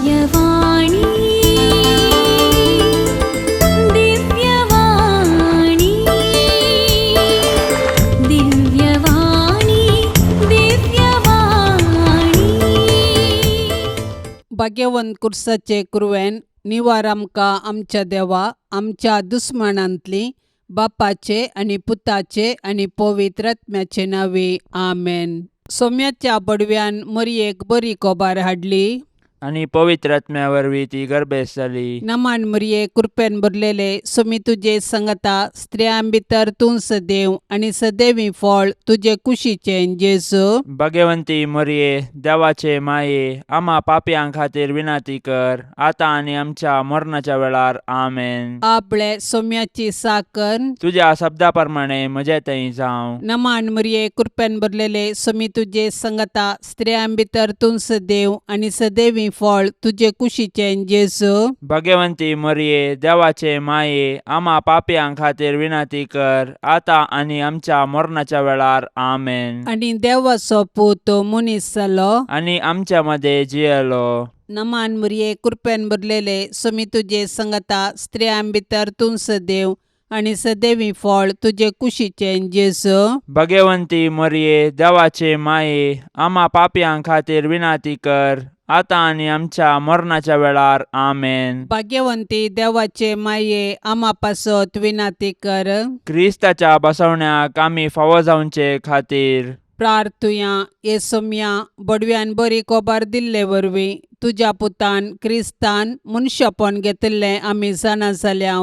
दिव्यवाणी, दिव्यवाणी, दिव्यवाणी, दिव्यवाणी. भाग्यवंत कुर्साचे कुरवेन निवार आमकां आमच्या देवा आमच्या दुस्मानांतली बापाचे आनी पुताचे आनी पवित्र आत्म्याचे नांवे आमेन. सोम्याच्या बडव्यान मरयेक बरी कोबार हाडली आनी पवित्र आत्म्या वरवीं ती गर्भेस्त जाली. नमान मरये, कृपेन भरलेले, सोमी तुजे संगता, स्त्रियां भितर तूं सदैव आनी सदैवी फळ तुजे कुशीचें जेजू. भगवंती मरये, देवाचे माये, आमा पापयां खातीर विनंती कर, आतां आनी आमच्या मरणाच्या वेळार. आमेन. आपले सोम्याची साकर. तुज्या शब्दा प्रमाणे म्हजे थंय जावं. नमान मरये, कृपेन भरलेले, सोमी तुजे संगता, स्त्रियां भितर तूं सदैव आनी सदैवी फळ तुजे कुशीचें जेजू. भगवंती मरये, देवाचे माये, आमा पापयां खातीर विनंती कर, आतां आनी आमच्या मरणाच्या वेळार. आमेन. आनी देवाचो पूत मनीस जालो आनी आमच्या मदें जियेलो. नमान मरये, कृपेन भरलेले, सोमी तुजे संगता, स्त्रियां भितर तूं सदैव आनी सदैवी फळ तुजे कुशीचें जेजू. भगवंती मरये, देवाचे माये, आमा पापयां खातीर विनंती कर, आतां आनी आमच्या मरणाच्या वेळार. आमेन. भाग्यवंती देवाचे माये, आमा पासत विनंती कर. क्रिस्ताच्या बसवण्याक आमी फावो जावचे खातीर प्रार्थुया. हे सोम्या, बडव्यान बरी कोबार दिल्ले वरवीं तुज्या पुतान क्रिस्तान मनशापण घेतिल्लें आमी जाणा जाल्या.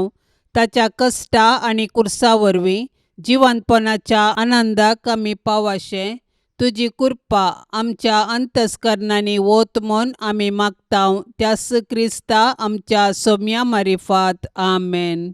ताच्या कश्टा आनी कुर्सा वरवीं जिवंतपणाच्या आनंदाक आमी पावाशें तुजी कृपा आमच्या अंतस्करणांनी वत म्हूण आमी मागता, त्यास क्रिस्ता आमच्या सोम्या मारिफात. आमेन.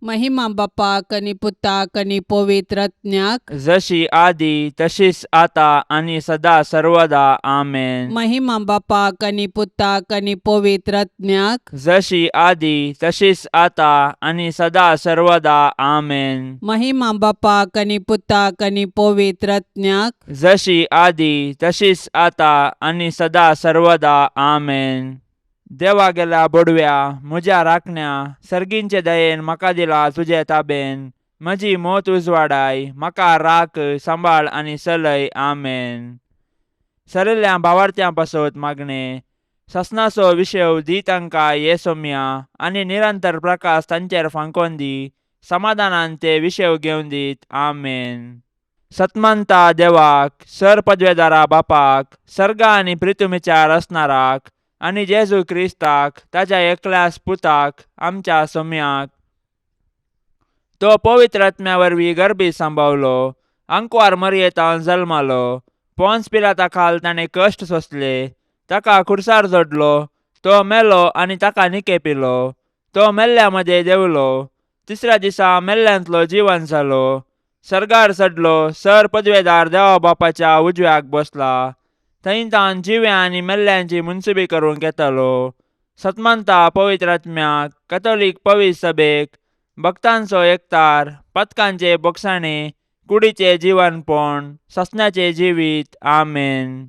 महिमा बापाक आनी पुताक आनी पवित्र आत्म्याक. जशी आदी तशीच आता आनी सदा सर्वदा. आमेन. महिमा बापाक आनी पुताक आनी पवित्र आत्म्याक. जशी आदी तशीच आता आनी सदा सर्वदा. आमेन. महिमा बापाक आनी पुताक आनी पवित्र आत्म्याक. जशी आदी तशीच आता आनी सदा सर्वदा. आमेन. देवा गेल्या बोडव्या, म्हज्या राखण्या, सर्गींचे दयेन म्हाका दिला तुजे ताबेन. म्हजी मोत उजवाडाय, म्हाका राख, सांबाळ आनी चलय. आमेन. सरिल्ल्या भावार्थ्यां पासत मागणें. ससनाचो विशेव दी तांकां ये सोम्या, आनी निरंतर प्रकाश तांचेर फांकोन दी. समाधानान ते विशेव घेवन दीत. आमेन. सतमंता देवाक, सर पदवेदारा बापाक, सर्गा आनी प्रितुमीच्या रचणाराक, आनी जेजू क्रिस्ताक, ताच्या एकल्याच पुताक, आमच्या सोम्याक, तो पवित्र आत्म्या वरवीं गर्भी सांबावलो, आंकवार मरयेतान जल्मालो, पोन्स पिलाता खाल ताणें कश्ट सोंसले, ताका खुर्सार जोडलो, तो मेलो आनी ताका निकेपिलो, तो मेल्ल्या मदें देंवलो, तिसऱ्या दिसा मेल्ल्यांतलो जिवन जालो, सर्गार चडलो, सर पदवेदार देवा बापाच्या उजव्याक बसला, थंय तावन जिव्या आनी मेल्ल्यांची मुनसुबी करूंक येतालो. सतमंता पवित्र आत्म्याक, कथोलीक पवित्र सभेक, भक्तांचो एकतार, पथकांचे बोगसाणे, कुडीचे जिवनपण, ससण्याचे जिवीत. आमेन.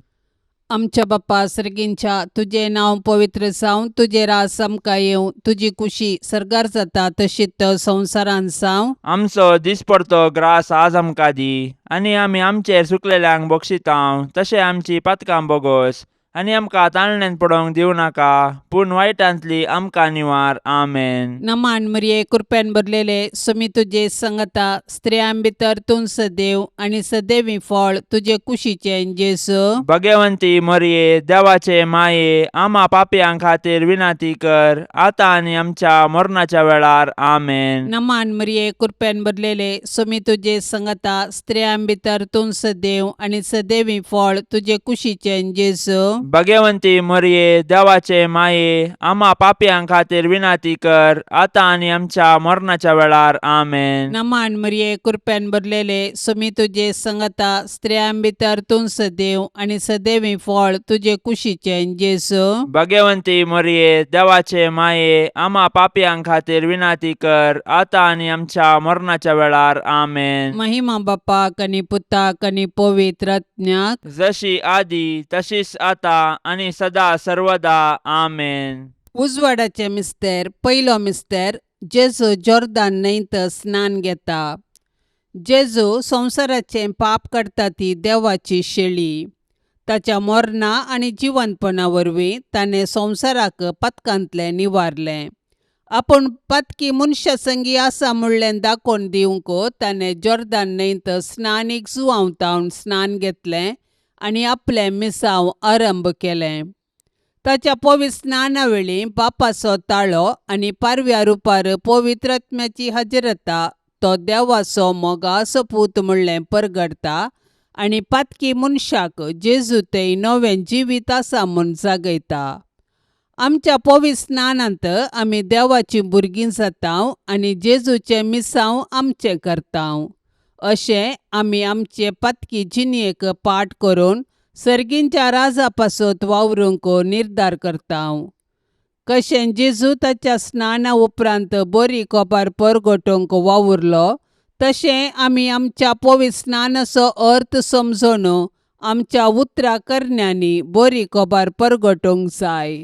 आमच्या बाप्पा सर्गींच्या, तुजें नांव पवित्र जावं, तुजें रास आमकां येवं, तुजी कुशी सर्गार जाता तशीच संवसारांत जावं. आमचो दिसपडतो ग्रास आज आमकां दी, आनी आमी आमचेर चुकलेल्यांक बक्षितांव तशें आमची पातकां बोगोस, आनी आमकां ताळण्यांत पडोवंक दिवं नाका, पूण वायटांतली आमकां निवार. आमेन. नमान मरिये, कृपेन भरलेले, सुमी तुजे संगता, स्त्रियां भितर तूं सदैव आनी सदैवी फळ तुजे कुशीचें जेजू. भगवंती मरिये, देवाचे माये, आमा पापयां खातीर विनंती कर, आतां आनी आमच्या मरणाच्या वेळार. आमेन. नमान मरिये, कृपेन भरलेले, सुमी तुजे संगता, स्त्रियां भितर तूं सदैव आनी सदैवी फळ तुजे कुशीचें जेजू. भगवंती मरिये, देवाचे माये, आमा पापयां खातीर विनंती कर, आतां आनी आमच्या मरणाच्या वेळार. आमेन. नमान मरिये, कृपेन भरलेले, सुमी तुजे संगता, स्त्रियां भितर तूं सदैव आनी सदैवी फळ तुजे कुशीचें जेजू. भगवंती मरिये, देवाचे माये, आमा पापयां खातीर विनंती कर, आतां आनी आमच्या मरणाच्या वेळार. आमेन. महिमा बापाक आनी पुताक आनी पवित्र आत्म्याक. जशी आदी तशीच आता आनी सदा सर्वदा आमेन. उजवाडाचें मिस्तेर. पयलो मिस्तेर. जेजू जोर्दान न्हंयत स्नान घेता. जेजू संवसाराचें पाप काडटा ती देवाची शेळी. ताच्या मरणा आनी जिवंतपणा वरवीं ताणें संवसाराक पातकांतलें निवारलें. आपूण पातकी मनशा संगी आसा म्हणलें दाखोवन दिवंक ताणें जोर्दान न्हंयत स्नानीक जुवांव स्नान घेतलें आनी आपलें मिसांव आरंभ केलें. ताच्या पवित्र स्नाना वेळी बापाचो ताळो आनी पारव्या रुपार पवित्र आत्म्याची हजरता तो देवाचो मोगाचो पूत म्हणलें परगडता आनी पातकी मनशाक जेजू थंय नवें जिवीत आसा म्हूण जागयता. आमच्या पवित्र स्नानांत आमी देवाचीं भुरगीं जाता आनी जेजूचें मिसांव आमचें करता. अशें आमी आमचे पातकी जिणेक पाठ करून सर्गींच्या राजा पासत वावरूंक निर्धार करता. कशें जेजू ताच्या स्नाना उपरांत बरी कोपार परगटूंक वावुरलो, तशें आमी आमच्या पवित्र स्नानाचो अर्थ समजून आमच्या उतरां करण्यांनी बरी कोबार परगटूंक जाय.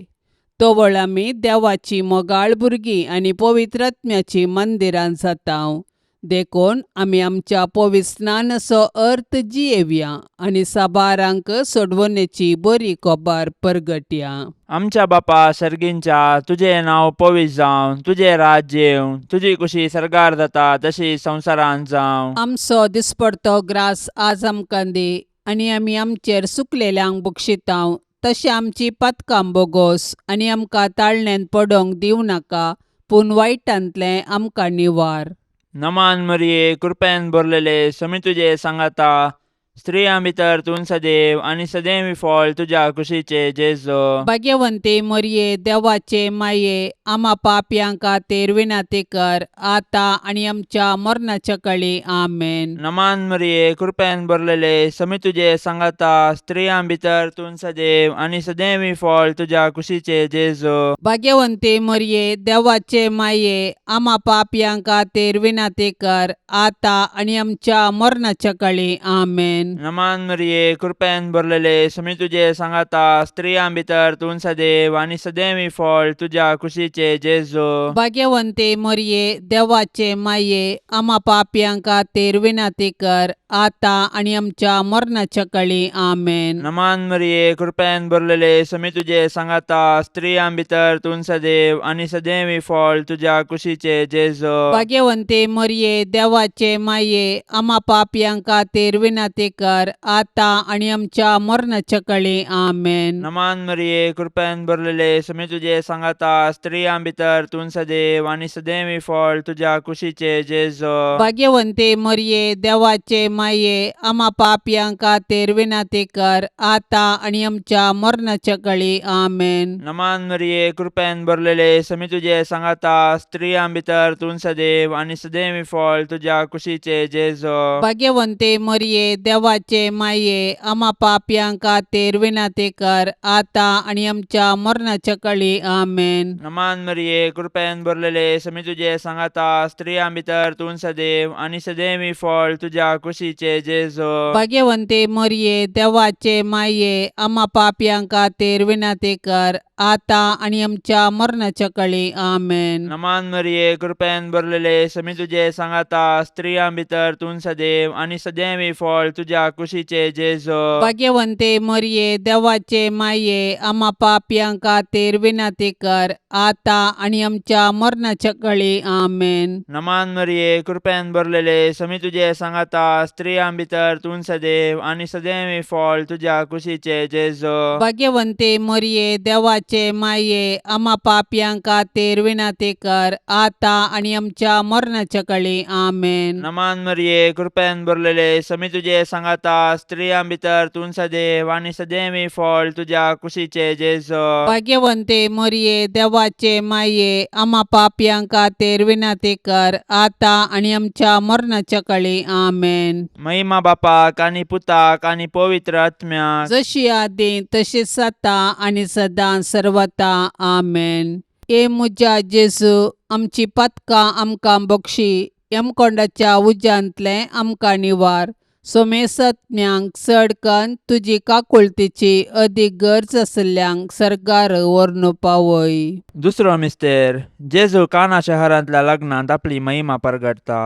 तवळ आमी देवाची मोगाळ भुरगीं आनी पवित्र आत्म्याचीं मंदिरां जाता. देखून आमी आमच्या पवित्र स्नानाचो अर्थ जियेवया आनी साबारांक सोडवणेची बरी कोबार परगटया. आमच्या बापा सर्गींच्या, तुजें नांव पवित्र जावं, तुजें राज्य येवं, तुजी कुशी सर्गार जाता तशी संवसारांत जावं. आमचो दिसपडतो ग्रास आज आमकां दी आनी आमी आमचेर सुकलेल्यांक बक्षितांव, तशें आमची पातकां बोगोस आनी आमकां ताळण्यांत पडोंक दिवं नाका, पूण वायटांतलें आमकां निवार. नमान मरिये, कृपेन भरलेले, समी तुजे सांगाता, स्त्रियां भितर तूं सदैव आनी सदैव फळ तुज्या कुशीचे जेजो. भाग्यवंती मरिये, देवाचे माये, आमा पापयां खातीर विनंती कर, आतां आनी आमच्या मरणाच्या कळी. आमेन. नमान मरिये, कृपेन भरलेले, समी तुजे सांगाता, स्त्रियां भितर तूं सदैव आनी सदैव फळ तुज्या कुशीचे जेजो. भाग्यवंती मरिये, देवाचे माये, आमा पापयां खातीर विनंती कर, आतां आनी आमच्या मरणाच्या कळी. आमेन. नमान मरिये, कृपेन भरलेले, समी तुजे सांगाता, स्त्रियां भितर तूं सदैव आनी सदैव फळ तुज्या कुशीचे जेजो. भाग्यवंती मरिये, देवाचे माये, आमा पापयां खातीर विनंती कर, आतां आनी आमच्या मरणाच्या कळी. आमेन. नमान मरिये, कृपेन भरलेले, समी तुजे सांगाता, स्त्रियां भितर तूं सदैव आनी सदैव फळ तुज्या कुशीचे जेजो. भाग्यवंती मरिये, देवाचे माये, आमा पापयां खातीर विनंती कर, आतां आनी आमच्या मरणाच्या कळी. आमेन. नमान मरिये, कृपेन भरलेले, समी तुजे सांगाता, स्त्रियां भितर तूं सदैव आनी सदैव फळ तुज्या कुशीचे जेजो. भाग्यवंती मरिये, देवाचे माये, आमा पापयां खातीर विनंती कर, आतां आनी आमच्या मरणाच्या कळी. आमेन. नमान मरिये, कृपेन भरलेले, समी तुजे सांगाता, स्त्रियां भितर तूं सदैव आनी सदैव फळ तुज्या कुशीचे जेजो. भाग्यवंती मरिये, देवाचे माये, आमा पापयां खातीर विनंती कर, आतां आनी आमच्या मरणाच्या कळी. आमेन. नमान मरिये, कृपेन भरलेले, समी तुजे सांगाता, स्त्रियां भितर तूं सदैव आनी सदैव फळ तुज्या कुशीचे जेजो. भाग्यवंती मरिये, देवाचे माये, आमा पापयां खातीर विनंती कर, आतां आनी आमच्या मरणाच्या कळी. आमेन. नमान मरिये, कृपेन भरलेले, समी तुजे सांगाता, स्त्रियां भितर तूं सदैव आनी सदैव फळ तुज्या कुशीचे जेजो. भाग्यवंती मरिये, देवाचे माये, आमा पापयां खातीर विनंती कर, आतां आनी आमच्या मरणाच्या कळी. आमेन. नमान मरिये, कृपेन भरलेले, समी तुजे सांगाता, स्त्रियां भितर तूं सदैव आनी सदैव फळ तुज्या कुशीचे जेजो. भाग्यवंती मरिये, देवाचे माये, आमा पापयां खातीर विनंती कर, आतां आनी आमच्या मरणाच्या कळी. आमेन. नमान मरिये, कृपेन भरलेले, समी तुजे सांगाता, स्त्रियां भितर तूं सदैव आनी सदैव फळ तुज्या कुशीचे जेजो. भाग्यवंती मरिये, देवाचे माये, आमा पापयां खातीर विनंती कर, आतां आनी आमच्या मरणाच्या कळी. आमेन. महिमा बापाक आनी पुताक आनी पवित्र आत्म्याक, जशी आदी तशीच आतां आनी सदां सर्वता. आमेन. ए म्हज्या जेजू, आमची पातकां आमकां बक्षी, यमकोंडाच्या उज्यांतलें आमकां निवार, सोमेसत्म्यांक चड कन्न तुजी काकुळतीची अदीक गरज आशिल्ल्यांक सर्गार व्हरून पावय. दुसरो मिस्तेर. जेजू काना शहरांतल्या लग्नांत आपली महिमा परगटता.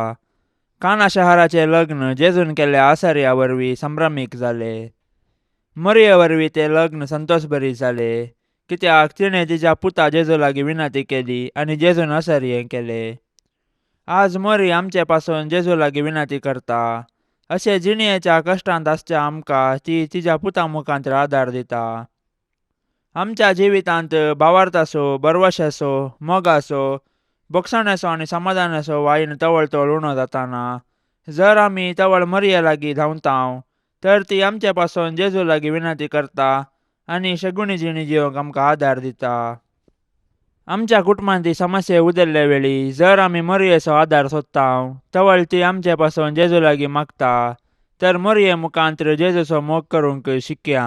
काना शहराचें लग्न जेजून केल्ल्या आसर्या वरवीं संभ्रमीक जालें. मरये वरवीं तें लग्न संतोशभरीत जालें, कित्याक तिणें तिच्या पुता जेजू लागीं विनंती केली आनी जेजून असर्यें केलें. आज मरी आमचे पासून जेजू लागीं विनंती करता. अशें जिणयेच्या कश्टांत आसच्या आमकां ती तिच्या पुता मुखांत आदार दिता. आमच्या जिवितांत भावार्थाचो, भरवशाचो, मोगाचो, भोगसण्याचो आनी समाधानाचो वायन तवळ तवळ उणो जाताना जर आमी तवळ मरये लागीं धांवतांव तर ती आमचे पासून जेजू लागीं विनंती करता आनी शगुणी जिणी जिवंक आमकां आदार दिता. आमच्या कुटुंबांत समस्या उदरले वेळी जर आमी मरयेचो आदार सोदतांव तवळ ती आमचे पासून जेजू लागीं मागता. तर मरये मुखांत जेजूचो मोग करूंक शिकया.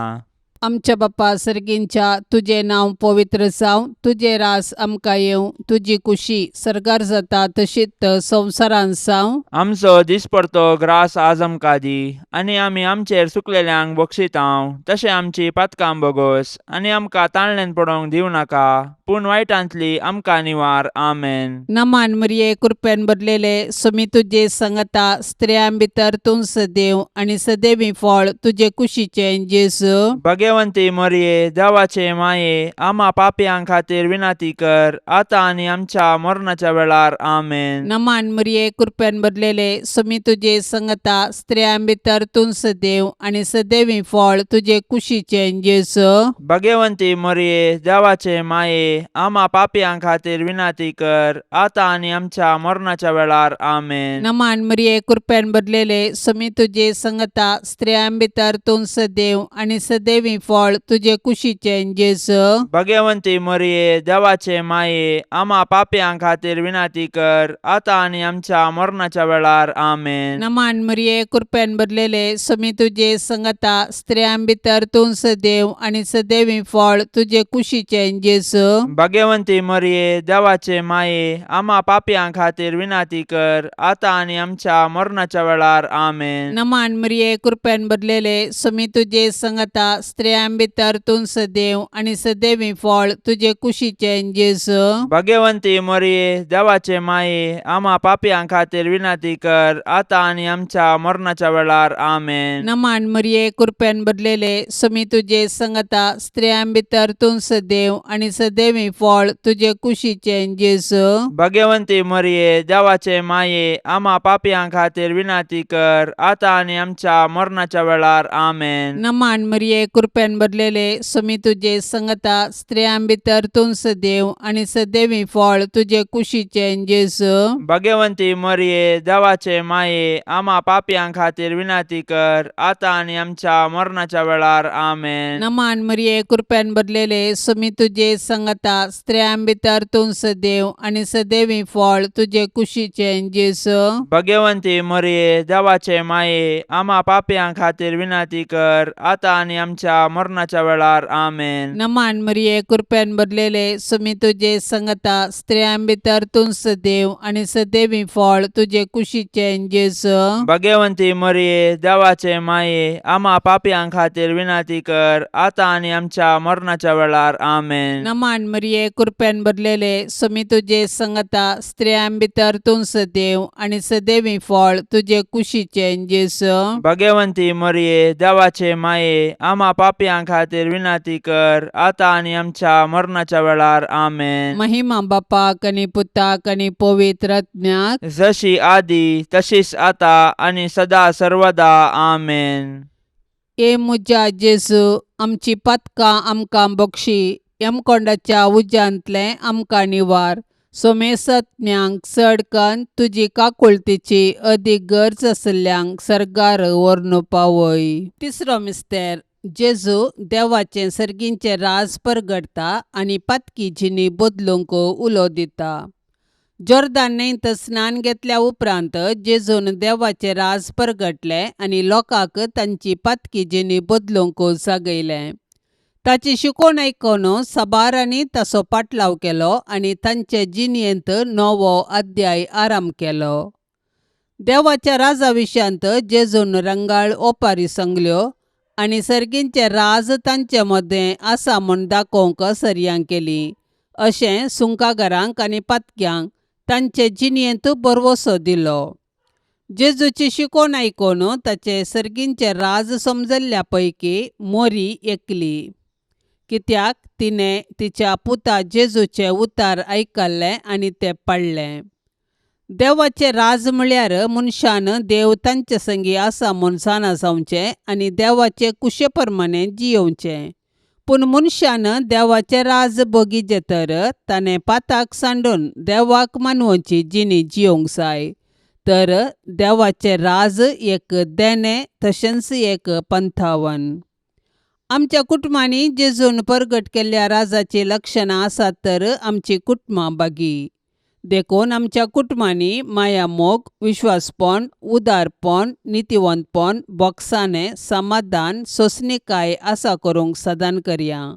आमच्या बापा सर्गींच्या, तुजें नांव पवित्र जावं, तुजें रास आमकां येवं, तुजी कुशी सर्गार जाता तशीच संवसारांत जावं. आमचो दिसपडतो ग्रास आज आमकां दी आनी आमी आमचेर चुकलेल्यांक बक्षितांव तशें आमची पातकां बोगोस आनी आमकां ताणल्यान पडोवंक दिवं नाका, पूण वायटांतली आमकां निवार. आमेन. नमान मरिये, कृपेन भरलेले, सुमी तुजे संगता, स्त्रियां भितर तूं सदैव आनी सदैवी फळ तुजे कुशीचें जेजू. भगवंती मरये, देवाचे माये, आमा पापयां खातीर विनंती कर, आतां आनी आमच्या मरणाच्या वेळार. आमेन. नमान मरिये, कृपेन भरलेले, सुमी तुजे संगता, स्त्रियां भितर तूं सदैव आनी सदैवी फळ तुजे कुशीचें जेजू. भगवंती मरये, देवाचे माये, आमा पापयां खातीर विनंती कर, आतां आनी आमच्या मरणाच्या वेळार. आमेन. नमान मरिये, कृपेन भरलेले, सुमी तुजे संगता, स्त्रियां भितर तूं सदैव आनी सदैवी फळ तुजे कुशीचें जेजू. भगवंती मरये, देवाचे माये, आमा पापयां खातीर विनंती कर, आतां आनी आमच्या मरणाच्या वेळार. आमेन. नमान मरिये, कृपेन भरलेले, सुमी तुजे संगता, स्त्रियां भितर तूं सदैव आनी सदैवी फळ तुजे कुशीचें जेजू. भगवंती मरये, देवाचे माये, आमा पापयां खातीर विनंती कर, आतां आनी आमच्या मरणाच्या वेळार. आमेन. नमान मरिये, कृपेन भरलेले, सुमी तुजे संगता, स्त्रियां भितर तूं सदैव आनी सदैवी फळ तुजे कुशीचें जेजू. भगवंती मरये, देवाचे माये, आमा पापयां खातीर विनंती कर, आतां आनी आमच्या मरणाच्या वेळार. आमेन. नमान मरिये, कृपेन भरलेले, सुमी तुजे संगता, स्त्रियां भितर तूं सदैव आनी सदैवी फळ तुजे कुशीचें जेजू. भगवंती मरये, देवाचे माये, आमा पापयां खातीर विनंती कर, आतां आनी आमच्या मरणाच्या वेळार. आमेन. नमान मरिये, कृपेन भरलेले, सुमी तुजे संगता, स्त्रियां भितर तूं सदैव आनी सदैवी फळ तुजे कुशीचें जेजू. भगवंती मरये, देवाचे माये, आमा पापयां खातीर विनंती कर, आतां आनी आमच्या मरणाच्या वेळार. आमेन. नमान मरिये, कृपेन भरलेले, सुमी तुजे संगता, स्त्रियां भितर तूं सदैव आनी सदैवी फळ तुजे कुशीचें जेजू. भगवंती मरये, देवाचे माये, आमा पापयां खातीर विनंती कर, आतां आनी आमच्या मरणाच्या वेळार. आमेन. नमान मरिये, कृपेन भरलेले, सुमी तुजे संगता, स्त्रियां भितर तूं सदैव आनी सदैवी फळ तुजे कुशीचें जेजू. भगवंती मरये, देवाचे माये, आमा पापयां खातीर विनंती कर, आतां आनी आमच्या मरणाच्या वेळार. आमेन. नमान मरिये, कृपेन भरलेले, सुमी तुजे संगता, स्त्रियां भितर तूं सदैव आनी सदैवी फळ तुजे कुशीचें जेजू. भगवंती मरये, देवाचे माये, आमा पापयां खातीर विनंती कर, आतां आनी आमच्या मरणाच्या वेळार. आमेन. महिमा बापाक आनी पुताक आनी पवित्र आत्म्याक. जशी आदी तशीच आता आनी सदा सर्वदा. आमेन. ए म्हज्या जेजू, आमची पातकां आमकां बक्षी, यमकोंडाच्या उज्यांतलें आमकां निवार, सोमेसत्म्यांक चड कन्न तुजी काकुळतीची अदीक गरज आशिल्ल्यांक सर्गार व्हरून पावय. तिसरो मिस्तेर. जेजू देवाचें सर्गींचें राज परगटता आनी पातकी जिणी बदलूंक उलो दिता. जोर्दान न्हंयत स्नान घेतल्या उपरांत जेजून देवाचें राज परगटलें आनी लोकांक तांची पातकी जिणी बदलूंक जागयलें. ताची शिकवण आयकून साबारांनी ताचो पाटलाव केलो आनी तांचे जिणेंत नवो अध्याय आरंभ केलो. देवाच्या राजा विशयांत जेजून रंगाळ ओपारी सांगल्यो आनी सर्गींचें राज तांचे मदें आसा म्हूण दाखोवंक सरयां केली. अशें सुंकागारांक आनी पातक्यांक तांचे जिणेंत भरवंसो दिलो. जेजूची शिकवण आयकून ताचें सर्गींचें राज समजल्ल्या पैकी मोरी एकली. कित्याक तिणें तिच्या पुता जेजूचें उतार आयकल्लें आनी तें पाळ्ळें. देवाचें राज म्हळ्यार मनशान देव तांचे संगी आसा म्हूण जाणा जावचें आनी देवाचे कुशे प्रमाणें जियोवचें. पूण मनशान देवाचें राज भोगिचें तर ताणें पाताक सांडून देवाक मानवची जिणी जियोवंक जाय. तर देवाचें राज एक देणें तशेंच एक पंथावन. आमच्या कुटुंबांनी जेजून परगट केल्ल्या राजाचीं लक्षणां आसात तर आमचीं कुटुंबां बागी. देखून आमच्या कुटुंबांनी मायामोग, विश्वासपण, उदारपण, नितीवंतपण, बोगसाणें, समाधान, सोंसणीकाय आसा करूंक सदान करया.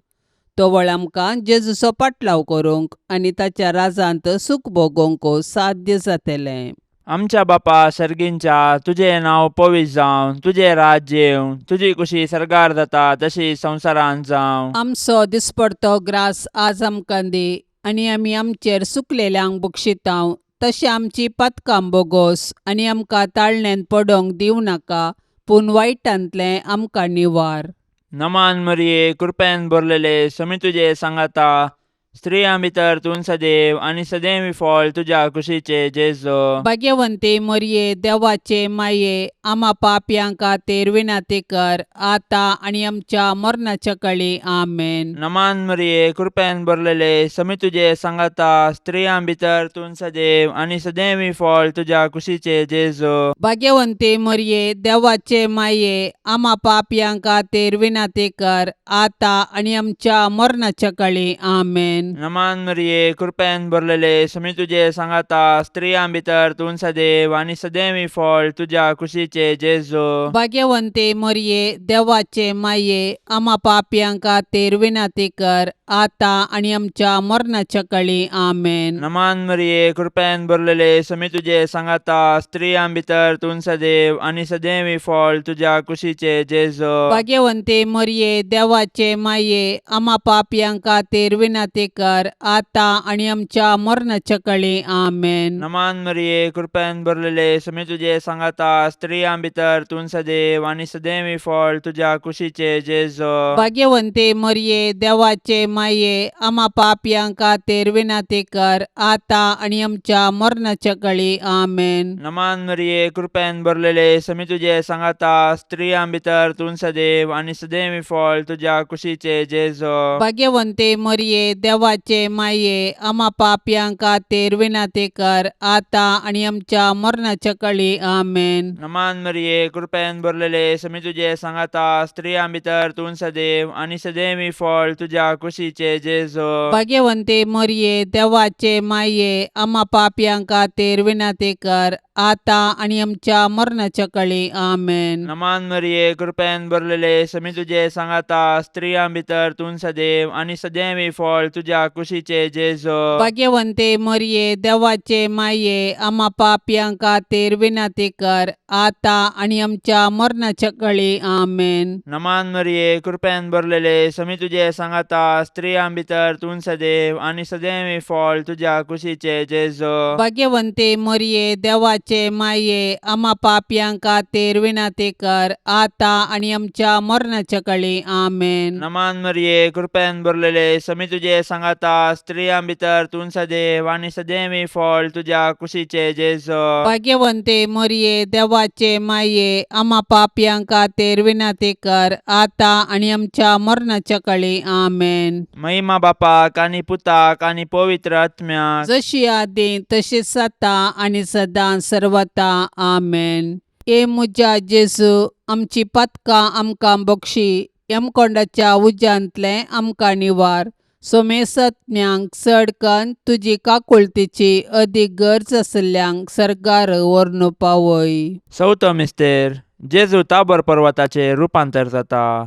तवळ आमकां जेजूचो पाटलाव करूंक आनी ताच्या राजांत सूख भोगोवंक साध्य जातलें. आमच्या बापा सर्गींच्या, तुजें नांव पवित्र जावं, तुजें राज्य येवं, तुजी कुशी सर्गार जाता तशी संवसारांत जावं. आमचो दिसपडतो ग्रास आज आमकां दी आनी आमी आमचेर सुकलेल्यांक बक्षितांव तशें आमची पातकां बोगोस आनी आमकां ताळण्यांत पडोवंक दिवं नाका पूण वायटांतलें आमकां निवार. नमान मरिये, कृपेन भरलेले, समी तुजे सांगाता, स्त्रियां भितर तूं सदैव आनी सदैव फळ तुज्या कुशीचे जेजो. भाग्यवंती मोरये, देवाचे माये, आमा पापयां खातीर विनंती कर आतां आनी आमच्या मरणाच्या कळी. आमेन. नमान मरिये, कृपेन भरलेले, समी तुजे सांगाता, स्त्रियां भितर तूं सदैव आनी सदैव फळ तुज्या कुशीचे जेजो. भाग्यवंती मोरये, देवाचे माये, आमा पापयां खातीर विनंती कर आतां आनी आमच्या मरणाच्या कळी. आमेन. नमान मरिये, कृपेन भरलेले, समी तुजे सांगाता, स्त्रियां भितर तूं सदैव आनी सदैव फळ तुज्या कुशीचे जेजो. भाग्यवंती मोरये, देवाचे माये, आमा पापयां खातीर विनंती कर आतां आनी आमच्या मरणाच्या कळी. आमेन. नमान मरिये, कृपेन भरलेले, समी तुजे सांगाता, स्त्रियां भितर तूं सदैव आनी सदैव फळ तुज्या कुशीचे जेजो. भाग्यवंती मोरये, देवाचे माये, आमा पापयां खातीर विनंती कर आतां आनी आमच्या मरणाच्या कळी. आमेन. नमान मरिये, कृपेन भरलेले, समी तुजे सांगाता, स्त्रियां भितर तूं सदैव आनी सदैव फळ तुज्या कुशीचे जेजो. भाग्यवंती मोरये, देवाचे माये, आमा पापयां खातीर विनंती कर आतां आनी आमच्या मरणाच्या कळी. आमेन. नमान मरिये, कृपेन भरलेले, समी तुजे सांगाता, स्त्रियां भितर तूं सदैव आनी सदैव फळ तुज्या कुशीचे जेजो. भाग्यवंती मोरये, देवाचे माये, आमा पापयां खातीर विनंती कर आतां आनी आमच्या मरणाच्या कळी. आमेन. नमान मरिये, कृपेन भरलेले, समी तुजे सांगाता, स्त्रियां भितर तूं सदैव आनी सदैव फळ तुज्या कुशीचे जेजो. भाग्यवंती मोरये, देवाचे माये, आमा पापयां खातीर विनंती कर आतां आनी आमच्या मरणाच्या कळी. आमेन. नमान मरिये, कृपेन भरलेले, समी तुजे सांगाता, स्त्रियां भितर तूं सदैव आनी सदैव फळ तुज्या कुशीचे जेजो. भाग्यवंती मोरये, देवाचे माये, आमा पापयां खातीर विनंती कर आतां आनी आमच्या मरणाच्या कळी. आमेन. नमान मरिये, कृपेन भरलेले, समी तुजे सांगाता, स्त्रियां भितर तूं सदैव आनी सदैव फळ तुज्या कुशीचे जेजो. भाग्यवंती मोरये, देवाचे माये, आमा पापयां खातीर विनंती कर आतां आनी आमच्या मरणाच्या कळी. आमेन. नमान मरिये, कृपेन भरलेले, समी तुजे सांगाता, स्त्रियां भितर तूं सदैव आनी सदैव फळ तुज्या कुशीचे जेजो. भाग्यवंती मोरये, देवाचे माये, आमा पापयां खातीर विनंती कर आतां आनी आमच्या मरणाच्या कळी. आमेन. महिमा बापाक आनी पुताक आनी पवित्र आत्म्याक, जशी आदी तशीच आतां आनी सदां सर्वता. आमेन. ए म्हज्या जेजू, आमची पातकां आमकां बक्षी, यमकोंडाच्या उज्यांतलें आमकां निवार, सोमेसत्म्यांक चड कन्न तुजी काकुळतीची अदीक गरज आशिल्ल्यांक सर्गार व्हरून पावय. चवथो मिस्तेर, जेजू ताबोर पर्वताचेर रुपांतर जाता.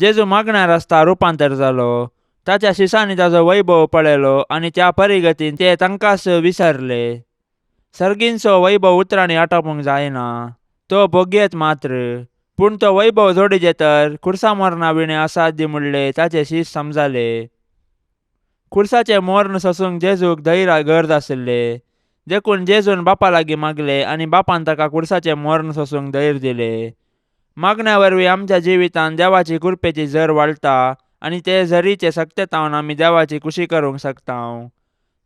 जेजू मागण्यार आसता रुपांतर जालो. ताच्या शिसांनी ताजो वैभव पळयलो आनी त्या परिगतीन ते तांकांच विसरले. सर्गींचो वैभव उतरांनी आटोवंक जायना, तो भोगयेत मात्र. पूण तो वैभव जोडीजे तर खुर्सा मरणा विणे असाध्य म्हणले ताचे शीस समजाले. खुर्साचें मर्ण सोसूंक जेजूक धैर्य गरज आशिल्ले, देखून जेजून बापा लागीं मागले आनी बापान ताका खुर्साचें मर्ण सोसूंक धैर्य दिले. मागण्या वरवीं आमच्या जिवितांत देवाची कृपेची झर वाडटा आनी ते झरीचे सक्तेतावन आमी देवाची खुशी करूंक शकता.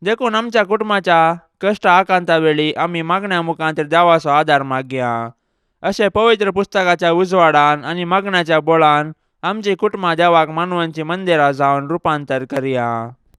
देखून आमच्या कुटुंबाच्या कश्ट आकांता वेळी आमी मागण्या मुखांत देवाचो आदार मागया. अशें पवित्र पुस्तकाच्या उजवाडान आनी मागण्याच्या बळान आमची कुटुंबां देवाक मानवांची मंदिरां जावन रुपांतर करया.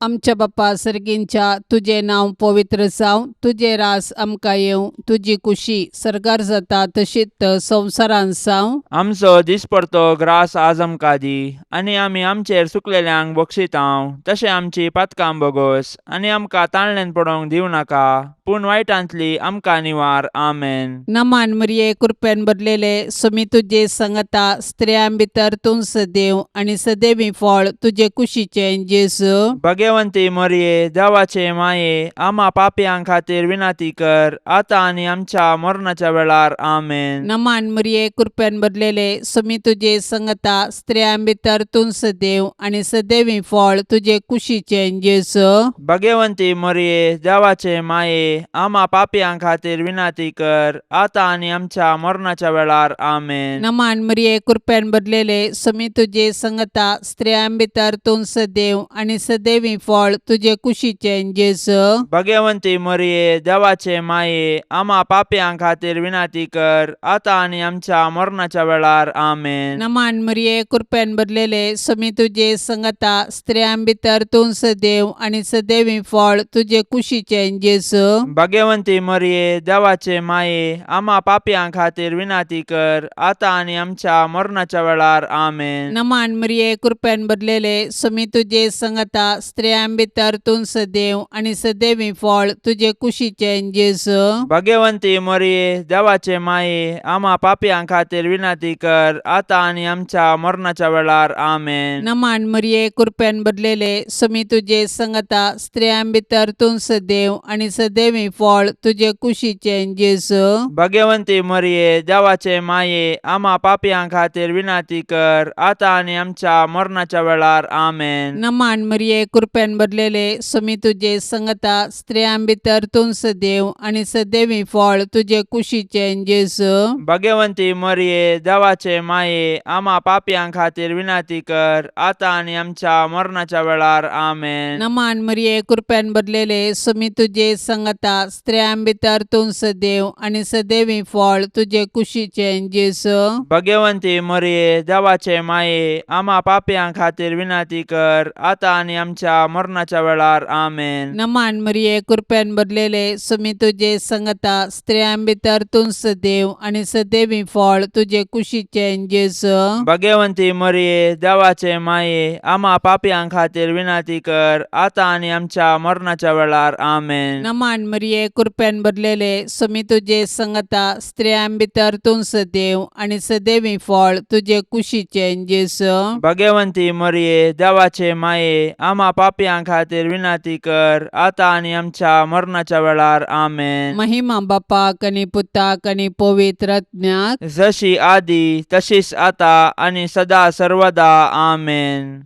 आमच्या बाप्पा सर्गींच्या, तुजें नांव पवित्र जावं, तुजें रास आमकां येवं, तुजी कुशी सर्गार जाता तशीच संवसारांत जावं. आमचो दिसपडतो ग्रास आज आमकां दी आनी आमी आमचेर सुकलेल्यांक बक्षितांव तशें आमची पातकां बोगोस आनी आमकां ताणल्यान पडोवंक दिवं नाका, पूण वायटांतली आमकां निवार. आमेन. नमान मरिये, कृपेन भरलेले, सुमी तुजे संगता, स्त्रियां भितर तूं सदैव आनी सदैवी फळ तुजे कुशीचें जेजू. भगवंती मरिये, देवाचे माये, आमा पापयां खातीर विनंती कर, आतां आनी आमच्या मरणाच्या वेळार. आमेन. नमान मरिये, कृपेन भरलेले, सुमी तुजे संगता, स्त्रियां भितर तूं सदैव आनी सदैवी फळ तुजे कुशीचें जेजू. भगवंती मरिये, देवाचे माये, आमा पापयां खातीर विनंती कर, आतां आनी आमच्या मरणाच्या वेळार. आमेन. नमान मरिये, कृपेन भरलेले, सुमी तुजे संगता, स्त्रियां भितर तूं सदैव आनी सदैवी फळ तुजे कुशीचें जेजू. भगवंती मरिये, देवाचे माये, आमा पापयां खातीर विनंती कर, आतां आनी आमच्या मरणाच्या वेळार. आमेन. नमान मरिये, कृपेन भरलेले, सुमी तुजे संगता, स्त्रियां भितर तूं सदैव आनी सदैवी फळ तुजे कुशीचें जेजू. भगवंती मरिये, देवाचे माये, आमा पापयां खातीर विनंती कर, आतां आनी आमच्या मरणाच्या वेळार. आमेन. नमान मरिये, कृपेन भरलेले, सुमी तुजे संगता, स्त्रियां भितर तूं सदैव आनी सदैवी फळ तुजे कुशीचें जेजू. भगवंती मरिये, देवाचे माये, आमा पापयां खातीर विनंती कर, आतां आनी आमच्या मरणाच्या वेळार. आमेन. नमान मरिये, कृपेन भरलेले, सुमी तुजे संगता, स्त्रियां भितर तूं सदैव आनी सदैवी फळ तुजे कुशीचें जेजू. भगवंती मरिये, देवाचे माये, आमा पापयां खातीर विनंती कर, आतां आनी आमच्या मरणाच्या वेळार. आमेन. नमान मरिये, कृपेन भरलेले, सुमी तुजे संगता, स्त्रियां भितर तूं सदैव आनी सदैवी फळ तुजे कुशीचें जेजू. भगवंती मरिये, देवाचे माये, आमा पापयां खातीर विनंती कर, आतां आनी आमच्या मरणाच्या वेळार. आमेन. नमान मरिये, कृपेन भरलेले, सुमी तुजे संगता, स्त्रियां भितर तूं सदैव आनी सदैवी फळ तुजे कुशीचें जेजू. भगवंती मरिये, देवाचे माये, आमा पापयां खातीर विनंती कर, आतां आनी आमच्या मरणाच्या वेळार. आमेन. नमान मरिये, कृपेन भरलेले, सुमी तुजे संगता, स्त्रियां भितर तूं सदैव आनी सदैवी फळ तुजे कुशीचें जेजू. भगवंती मरिये, देवाचे माये, आमा पापयां खातीर विनंती कर, आतां आनी आमच्या मरणाच्या वेळार. आमेन. नमान मरिये, कृपेन भरलेले, सुमी तुजे संगता, स्त्रियां भितर तूं सदैव आनी सदैवी फळ तुजे कुशीचें जेजू. भगवंती मरिये, देवाचे माये, आमा पापयां खातीर विनंती कर, आतां आनी आमच्या मरणाच्या वेळार. आमेन. महिमा बापाक आनी पुताक आनी पवित्र आत्म्याक, जशी आदी तशीच आता आनी सदा सर्वदा. आमेन.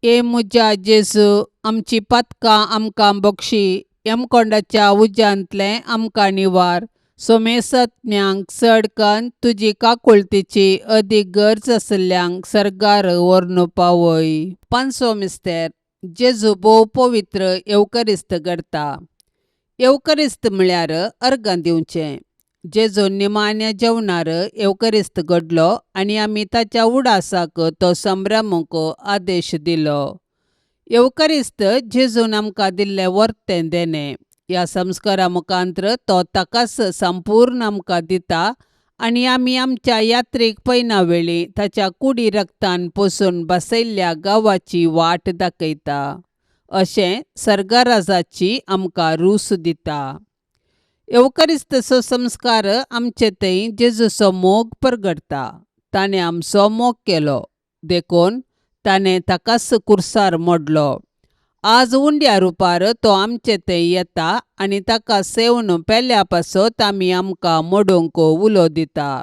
ए म्हज्या जेजू, आमची पातकां आमकां बक्षी, यमकोंडाच्या उज्यांतलें आमकां निवार, सोमेसत्म्यांक चड कन्न तुजी काकुळतीची अदीक गरज आशिल्ल्यांक सर्गार व्हरून पावय. पांचवो मिस्तेर, जेजू भोव पवित्र येवकरिस्त करता. येवकरिस्त म्हळ्यार अर्गां दिवचें. जेजू निमाण्या जेवणार येवकरिस्त घडलो आनी आमी ताच्या उडासाक तो संभ्रमूंक आदेश दिलो. येवकरिस्त जेजून आमकां दिल्लें वर्तें देणें. ह्या संस्कारा मुखांत्र तो ताकाच संपूर्ण आमकां दिता आनी आमी आमच्या यात्रेक पयना वेळी ताच्या कुडी रक्तान पोसून बसयल्ल्या गांवाची वाट दाखयता. अशें सर्गराजाची आमकां रूस दिता. येवकरिस्तचो संस्कार आमचे थंय जेजूचो मोग परगटता. ताणें आमचो मोग केलो देखून ताणें ताकाच कुर्सार मोडलो. आज उंड्या रुपार तो आमचे थंय येता आनी ताका सेवन पेल्या पासत आमी आमकां मोडूंक उलो दिता.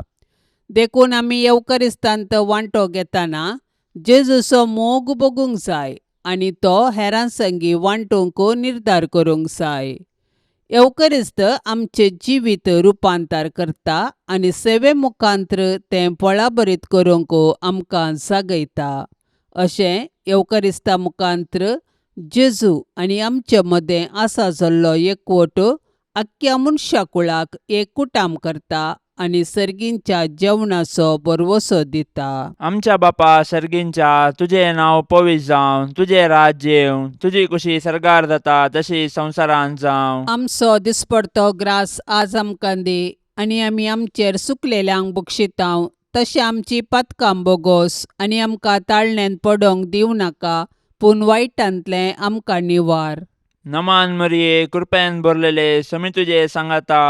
देखून आमी येवकरिस्तांत वांटो घेतना जेजूचो मोग भोगूंक जाय आनी तो हेरां संगी वांटूंक निर्धार करूंक जाय. येवकरिस्त आमचें जिवीत रुपांतर करता आनी सेवे मुखांत्र तें फळाभरीत करूंक आमकां जागयता. अशें येवकरिस्ता मुखांत्र जेजू आनी आमचे मदें आसा जाल्लो एकवट आख्ख्या मनशा कुळाक एक कुटाम करता आनी सर्गींच्या जेवणाचो भरवंसो दिता. आमच्या बापा सर्गींच्या, तुजें नांव पवित्र जावं, तुजें राज्य येवं, तुजी कुशी सर्गार जाता तशी संवसारांत जावं. आमचो दिसपडतो ग्रास आज आमकां दी आनी आमी आमचेर सुकलेल्यांक बक्षितांव तशें आमची पातकां बोगोस आनी आमकां ताळण्यांत पडोंक दिवं नाका पूण वायटांतलें आमकां निवार. नमान मरिये, कृपेन भरलेले, समी तुजे सांगाता,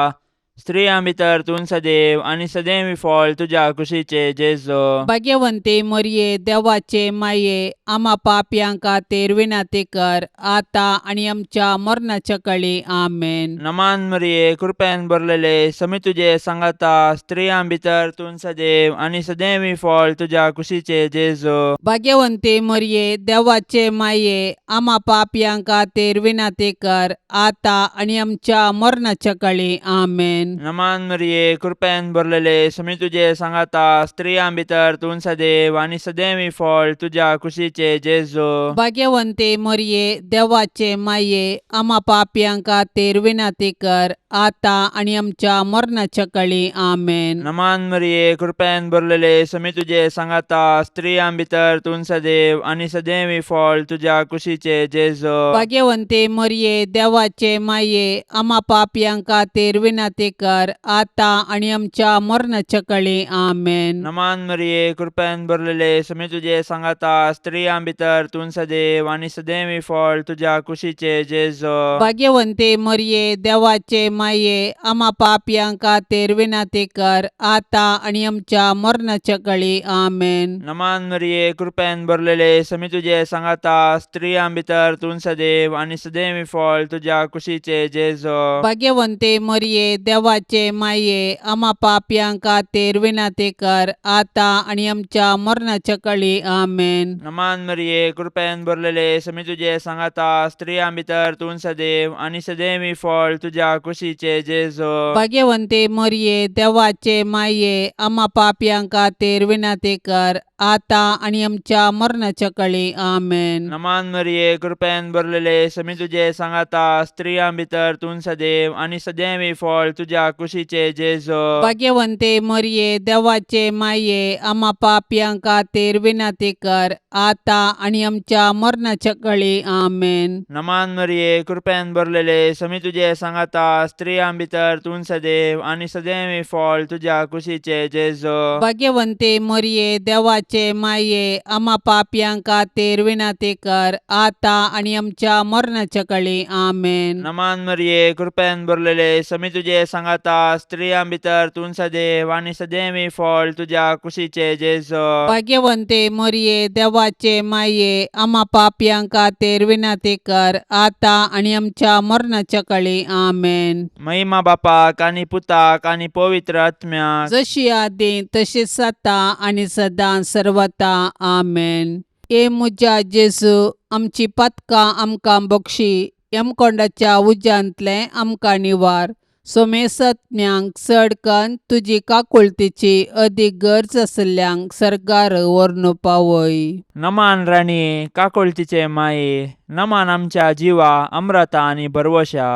स्त्रियां भितर तूं सदैव आनी सदैव फळ तुज्या कुशीचे जेजू. भाग्यवंती मरये, देवाचे माये, आमा पापयां खातीर विनंती कर आतां आनी आमच्या मरणाच्या कळी. आमेन. नमान मरिये, कृपेन भरलेले, समी तुजे सांगाता, स्त्रियां भितर तूं सदैव आनी सदैव फळ तुज्या कुशीचे जेजू. भाग्यवंती मरये, देवाचे माये, आमा पापयां खातीर विनंती कर आतां आनी आमच्या मरणाच्या कळी. आमेन. नमान मरिये, कृपेन भरलेले, समी तुजे सांगाता, स्त्रियां भितर तूं सदैव आनी सदैव फळ तुज्या कुशीचे जेजू. भाग्यवंती मरये, देवाचे माये, आमा पापयां खातीर विनंती कर आतां आनी आमच्या मरणाच्या कळी. आमेन. नमान मरिये, कृपेन भरलेले, समी तुजे सांगाता, स्त्रियां भितर तूं सदैव आनी सदैव फळ तुज्या कुशीचे जेजू. भाग्यवंती मरये, देवाचे माये, आमा पापयां खातीर विनंती कर आतां आनी आमच्या मरणाच्या कळी. आमेन. नमान मरिये, कृपेन भरलेले, समी तुजे सांगाता, स्त्रियां भितर तूं सदैव आनी सदैव फळ तुज्या कुशीचे जेजू. भाग्यवंती मरये, देवाचे माये, आमा पापयां खातीर विनंती कर आतां आनी आमच्या मरणाच्या कळी. आमेन. नमान मरिये, कृपेन भरलेले, समी तुजे सांगाता, स्त्रियां भितर तूं सदैव आनी सदैव फळ तुज्या कुशीचे जेजू. भाग्यवंती मरये, देवाचे माये, आमा पापयां खातीर विनंती कर आतां आनी आमच्या मरणाच्या कळी. आमेन. नमान मरिये, कृपेन भरलेले, समी तुजे सांगाता, स्त्रियां भितर तूं सदैव आनी सदैव फळ तुज्या कुशीचे जेजू. भाग्यवंती मरये, देवाचे माये, आमा पापयां खातीर विनंती कर आतां आनी आमच्या मरणाच्या कळी. आमेन. नमान मरिये, कृपेन भरलेले, समी तुजे सांगाता, स्त्रियां भितर तूं सदैव आनी सदैव फळ तुज्या कुशीचे जेजू. भाग्यवंती मरये, देवाचे माये, आमा पापयां खातीर विनंती कर आतां आनी आमच्या मरणाच्या कळी. आमेन. नमान मरिये, कृपेन भरलेले, समी तुजे सांगाता, स्त्रियां भितर तूं सदैव आनी सदैव फळ तुज्या कुशीचे जेजू. भाग्यवंती मरये, देवाचे माये, आमा पापयां खातीर विनंती कर आतां आनी आमच्या मरणाच्या कळी. आमेन. नमान मरिये, कृपेन भरलेले, समी तुजे सांगाता, स्त्रियां भितर तूं सदैव आनी सदैव फळ तुज्या कुशीचे जेजू. भाग्यवंती मरये, देवाचे माये, आमा पापयां खातीर विनंती कर आतां आनी आमच्या मरणाच्या कळी. आमेन. महिमा बापाक आनी पुताक आनी पवित्र आत्म्याक, जशी आदी तशीच आतां आनी सदां सर्वता. आमेन. ए म्हज्या जेजू, आमची पातकां आमकां बक्षी, यमकोंडाच्या उज्यांतलें आमकां निवार, सोमेसत्म्यांक चड कन्न तुजी काकुळतीची अदीक गरज आशिल्ल्यांक सर्गार व्हरून पावय. नमान राणये, काकुळतीचे माये, नमान आमच्या जिवा अमृता आनी भरवशा,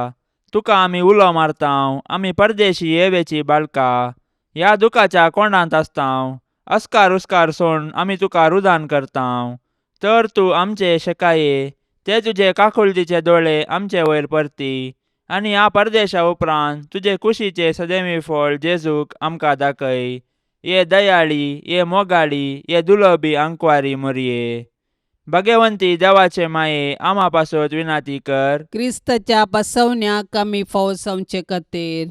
तुका आमी उलो मारतांव, आमी परदेशी येवेची बाळका, ह्या दुखाच्या कोंडांत आसतांव, अस्कार उस्कार सोड आमी तुका रुदान करतांव, तर तूं आमचे शेकाये, ते तुजे काकुळतीचे दोळे आमचे वयर परती आनी ह्या परदेशा उपरांत तुजे कुशीचे सदैवी फळ जेजूक आमकां दाखय. ये दयाळी, ये मोगाळी, ये दुलबी आंकवारी मोरये, भगवंती देवाचे माये, आमा पासत विनाती कर. क्रिस्ताच्या बसवण्याक आमी फावो जावचे खातीर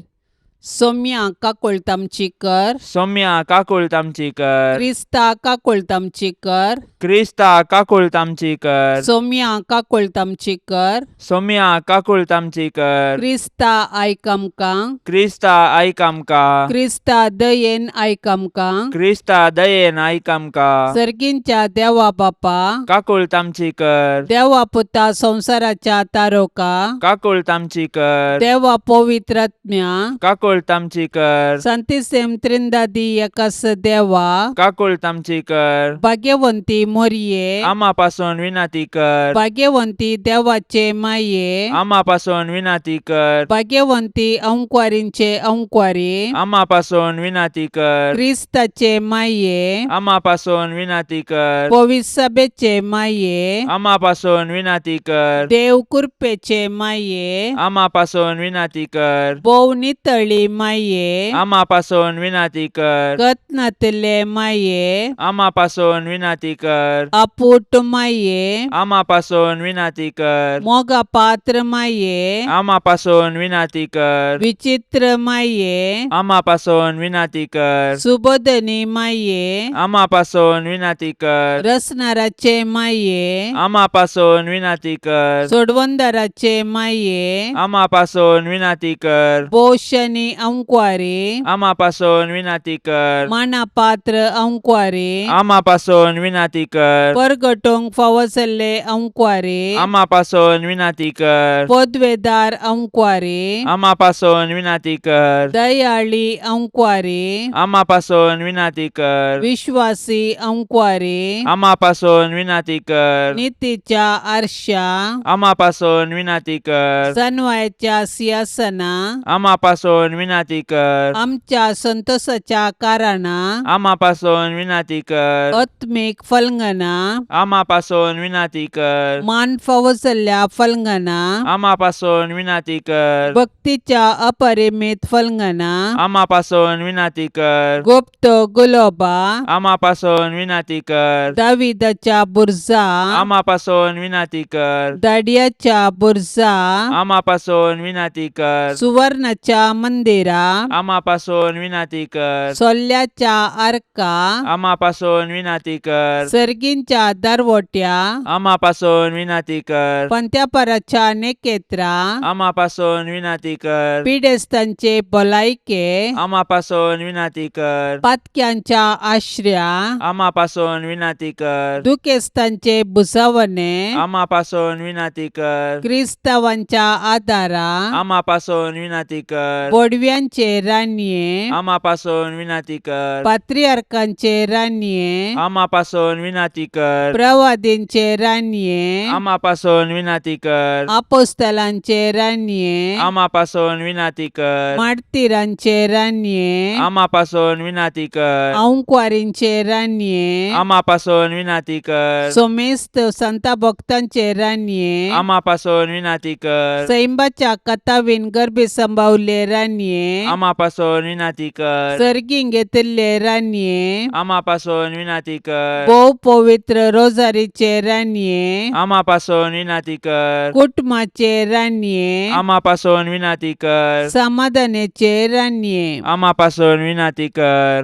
सोम्या काकुळट आमची कर. सौम्या काकुळट आमची कर. क्रिस्ता काकुळट आमची कर. क्रिस्ता काकुळट आमची कर. सोम्या काकुळट आमची कर. सोम्या काकुळट आमची कर. क्रिस्ता आयक आमकां. क्रिस्ता आयक आमकां. क्रिस्ता दयेन आयक आमकां. क्रिस्ता दयेन आयक आमकां. सर्गींच्या देवा बापा, काकुळट आमची कर. देवा पुता संवसाराच्या तारोका, काकुळट आमची कर. देवा पवित्रात्म्या, काकुळट आमची कर. संतिसेम त्रिंदादी एकास देवा, काकुळट आमची कर. भाग्यवंती मोरये, आमा पासून विनंती कर. भाग्यवंती देवाचे माये, आमा पासून विनंती कर. भाग्यवंती अंकवारींचे अंकवारी, आमा पासून विनंती कर. क्रिस्ताचे माये, आमा पासून विनंती कर. पवित्र सभेचे माये, आमा पासून विनंती कर. देव कृपेचे माये, आमा पासून विनंती कर. भोव नितळी माये, आमा पासून विनंती कर. कत नातिल्ले माये, आमा पासून विनंती कर. आपूट माये, आमा पासून विनंती कर. मोगा पात्र माये, आमा पासून विनंती कर. विचित्र माये, आमा पासून विनंती कर. सुबोधनी माये, आमा पासून विनंती कर. रसनाराचे माये, आमा पासून विनंती कर. सोडवंदाराचे माये, आमा पासून विनंती कर. पोशणी अंकवारी, आमा पासून विनंती कर. मानापात्र अंकवारी, आमा पासून विनंती कर. परगटोंक फावो जाल्ले अंकवारी, आमा पासून विनंती कर. पदवेदार अंकवारी, आमा पासून विनंती कर. दयाळी अंकवारी, आमा पासून विनंती कर. विश्वासी अंकवारी, आमा पासून विनंती कर. नितीच्या आरशा, आमा पासून विनंती कर. सनवायच्या सिंहासना, आमा पासून विनंती कर. आमच्या संतोषाच्या कारणा, आमा पासून विनंती कर. आत्मीक फलंगना, आमा पासून विनंती कर. मान फावो जाल्ल्या फलंगना, आमा पासून विनंती कर. भक्तीच्या अपरिमित फलंगना, आमा पासून विनंती कर. गुप्त गुलोबा, आमा पासून विनंती कर. दाविदाच्या बुरजा, आमा पासून विनंती कर. दाडियाच्या बुरजा, आमा पासून विनंती कर. सुवर्णाच्या मंदिरा, आमा पासून विनंती कर. सोल्ल्याच्या आर्का, आमा पासून विनंती कर. सर्गींच्या दरवट्या, आमा पासून विनंती कर. पंत्यापराच्या नेकेत्रा, आमा पासून विनंती कर. पिडेस्तांचे भलायके, आमा पासून विनंती कर. पातक्यांच्या आश्र्या, आमा पासून विनंती कर. दुखेस्तांचे भुजावणे, आमा पासून विनंती कर. क्रिस्तावांच्या आदारा, आमा पासून विनंती कर. बोडव्यांचे रानये, आमा पासून विनंती कर. पात्रियार्कांचे रानये, आमा पासून विनंती कर. प्रवादींचे रानये, आमा पासून विनंती कर. आपोस्तलांचे रानये, आमा पासून विनंती कर. मार्तीरांचे रानये, आमा पासून विनंती कर. अंकवारींचे रानये, आमा पासून विनंती कर. सोमेस्त संता भक्तांचे रानये, आमा पासून विनंती कर. सैंबाच्या कथावीन गर्भी संभावले रानये, आमा पासून विनंती कर. सर्गीं घेतिल्ले रानये, आमा पासून विनंती कर. भोव पवित्र रोजारीचे रानये, आमा पासून विनंती कर. कुटुंबाचे रानये, आमा पासून विनंती कर. समाधानाचे रानये, आमा पासून विनंती कर.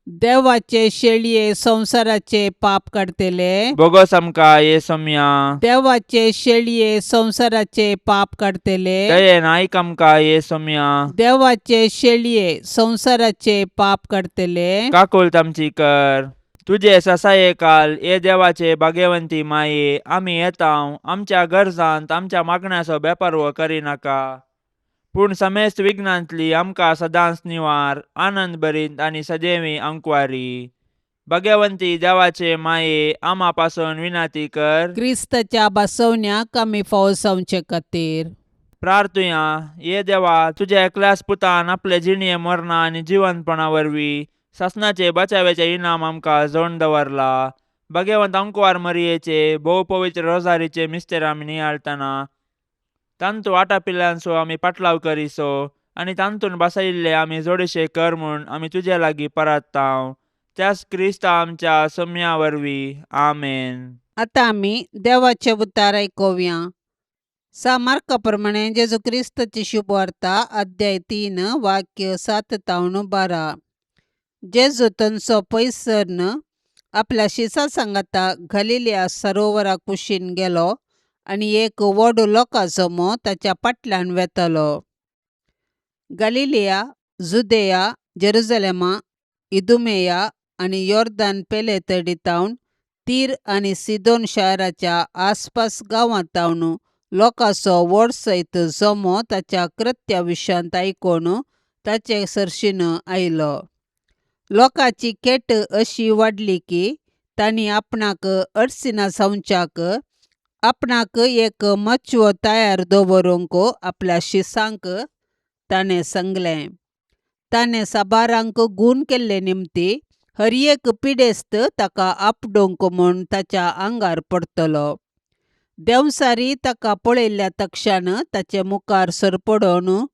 देवाचे शेळये संवसाराचे पाप काडटले, बोगोस आमकां ये सोम्या. देवाचे शेळये संवसाराचे पाप काडटले, दयेन आयक आमकां ये सोम्या. देवाचे शेळये संवसाराचे पाप काडटले, काकुळट आमची कर. तुजे ससाये काल ये देवाचे भाग्यवंती माये, आमी येता आमच्या गरजांत आमच्या मागण्याचो बेपर्व करिनाका, पूण समेस्त विघ्नांतली आमकां सदांच निवार, आनंद भरीत आनी सदैवी अंकवारी. भाग्यवंती देवाचे माये, आमा पासून विनंती कर. क्रिस्ताच्या बसवण्याक आमी फावो जावचे खातीर. प्रार्थुया. ये देवा, तुज्या एकल्याच पुतान आपले जिणये मरणा आनी जिवंतपणा वरवीं सासणाचे बचाव्याचे इनाम आमकां जोडून दवरला. भाग्यवंत अंकवार मरियेचे भोव पवित्र रोजारीचे मिस्तेर आमी नियाळटना तांतू आटापिल्ल्यांचो आमी पाटलाव करिसो आनी तांतून बसयिल्ले आमी जोडशे कर म्हूण आमी तुजे लागीं परात्तांव, त्याच क्रिस्ता आमच्या सम्या वरवीं. आमेन. आतां आमी देवाचे उतार आयकुया. सा मार्का प्रमाणे जेजू क्रिस्ताची शुभवार्ता, अध्याय 3, वाक्य 7 तावन 12. जेजू थंयचो पयस सरन आपल्या शिसा सांगाता गलिलिया सरोवरा कुशीन गेलो आनी एक व्हड लोकां जमो ताच्या फाटल्यान वेतलो. गलिलिया, जुदेया, जेरुजलेमा, इदुमेया आनी योर्दान पेले तडी तीर आनी सिदोन शाराच्या आसपास गांवांतावन लोकांचो व्हड सयत जमो ताच्या कृत्या विशयांत आयकून ताचे सरशीन आयलो. लोकांची केट अशी वाडली की तांणी आपणाक अडसिना जावच्याक आपणाक एक मचवो तयार दवरूंक आपल्या शिसांक ताणें सांगलें. ताणें साबारांक गूण केल्ले निमती हर एक पिडेस्त ताका आपडोवंक म्हूण ताच्या आंगार पडटलो. देंवचारी ताका पळयल्ल्या तक्षान ताचे मुखार सरपडोवन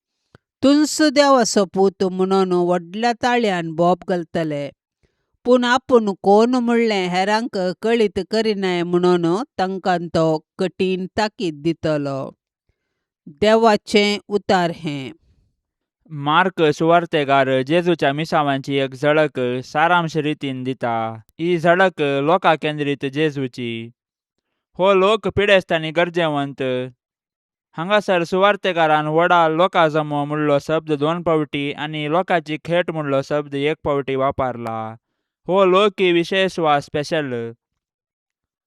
तुंस देवाचो पूत म्हणून व्हडल्या ताळयान बोब घालतले. पूण आपूण कोण म्हणलें हेरांक कळीत करिनाय म्हणून तांकां तो कठीण ताकीद दितलो. देवाचें उतार हें. मार्क सुवार्तेगार जेजूच्या मिसावांची एक झळक सारांश रितीन दिता. ही झळक लोकां केंद्रीत जेजूची. हो लोक पिडेस्त आनी गरजेवंत. हांगासर सुवार्तेकारान व्हडा लोकां जमो म्हणलो शब्द दोन फावटी आनी लोकांची खेट म्हणलो शब्द एक फावटी वापरला. हो लोक विशेश वा स्पेशल.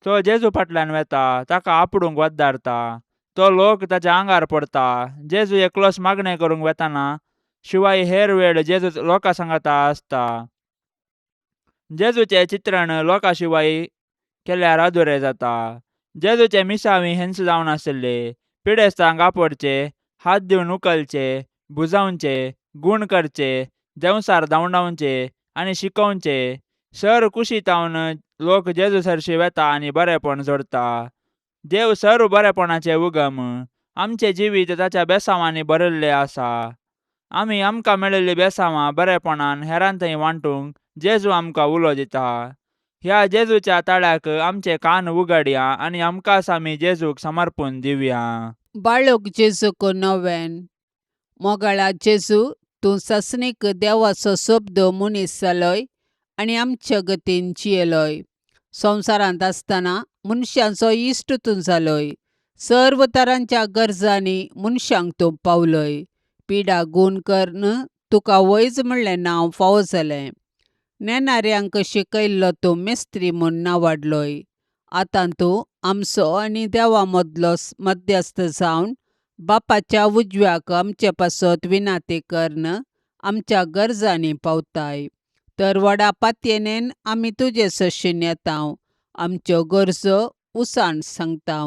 तो जेजू फाटल्यान वेता, ताका आपडूंक वद्दारता. तो लोक ताच्या आंगार पडता. जेजू एकलोच मागणें करूंक वेताना शिवाय हेर वेळ जेजू लोकां सांगाता आसता. जेजूचें चित्रण लोकां शिवाय केल्यार अधुरें जाता. जेजूचे मिसावी हेंच जावन आशिल्ले. पिडेस्तांक आपडचे, हात दिवन उखलचे, बुजावचे, गूण करचे, देंवसार धांवडावचे आनी शिकोवचे. सर कुशीतावन लोक जेजू सरशी वेता आनी बरेपण जोडता. देव सर्व बरेपणाचे उगम. आमचें जिवीत ताच्या बेसांवांनी भरिल्लें आसा. आमी आमकां मेळिल्लीं बेसांवां बरेपणान हेरां थंय वांटूंक जेजू आमकां उलो दिता. ह्या जेजूच्या ताळ्याक आमचे कान उगडया आनी आमकांच आमी जेजूक समर्पून दिवया. बाळक जेजूक नवेन. मोगाळा जेजू, तूं सासणीक देवाचो शब्द मनीस जालोय आनी आमच्या गतीन जियेलोय. संवसारांत आसतना मनशांचो इश्ट तूं जालोय. सर्व तरांच्या गरजांनी मनशांक तूं पावलोय. पिडा गूण करून तुका वैज म्हणलें नांव फावो जालें. नेणाऱ्यांक शिकयल्लो तूं मेस्त्री म्हूण नावाडलोय. आतां तूं आमचो आनी देवा मदलो मध्यस्थ जावन बापाच्या उजव्याक आमचे पासत विनाती करून आमच्या गरजांनी पावताय. तर व्हडा पातयेनेन आमी तुजे सरशीन येता. आमच्यो गरजो उसान सांगता.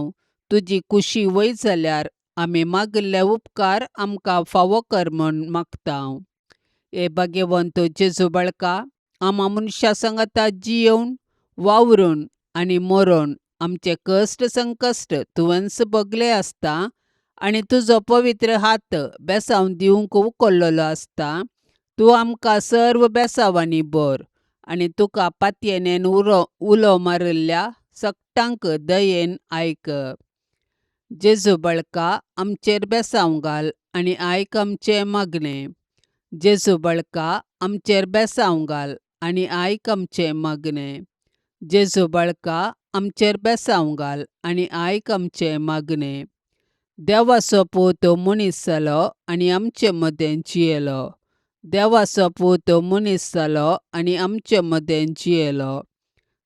तुजी कुशी वय जाल्यार आमी मागिल्ले उपकार आमकां फावो कर म्हूण मागता. हे भाग्यवंत जेजू बाळका, आमा मनशां सांगाता जियेवन वावरून आनी मरोन आमचे कश्ट संकश्ट तुवेंच भोगले आसता आनी तुजो पवित्र हात बेसांव दिवंक उखल्लेलो आसता. तूं आमकां सर्व बेसांवांनी भर आनी तुका पातयेनेन उलो मारिल्ल्या सगटांक दयेन आयक. जेजू बाळका, आमचेर बेसांव घाल आनी आयक आमचें मागणें. जेजू बाळका, आमचेर बेसांव घाल आनी आयक आमचें मागणें. जेजू बाळका, आमचेर बेसांव घाल आनी आयक आमचें मागणें. देवाचो पूत मनीस जालो आनी आमचे मदें जियेलो. देवाचो पूत मनीस जालो आनी आमचे मदें जियेलो.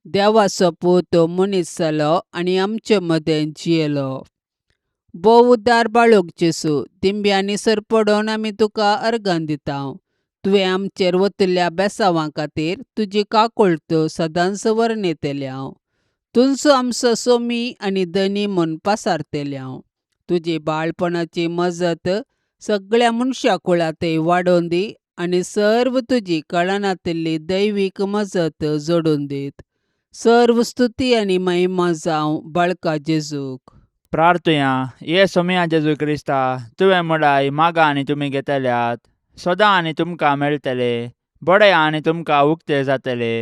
देवाचो पूत मनीस जालो आनी आमचे मदें जियेलो. भोव उदार बाळक जेजू, दिंब्यांनी सरपडोवन आमी तुका अर्गां दिता. तुवें आमचेर वतिल्ल्या बेसांवां खातीर तुजी काकुळट सदांच वर्णयतले हांव. तुंचो आमचो सोमी आनी धनी म्हूण पासारतले हांव. तुजी बाळपणाची मजत सगळ्या मनशा कुळांतय वाडोवन दी आनी सर्व तुजी कळनातिल्ली दैवीक मजत जोडून दीत. सर्व स्तुती आनी महिमा जावं बाळका जेजूक. प्रार्थुया. ये सोमया जेजू क्रिस्ता, तुवें म्हळाय मागा आनी तुमी घेतल्यात, सोदा आनी तुमकां मेळटले, बडया आनी तुमकां उक्ते जातले.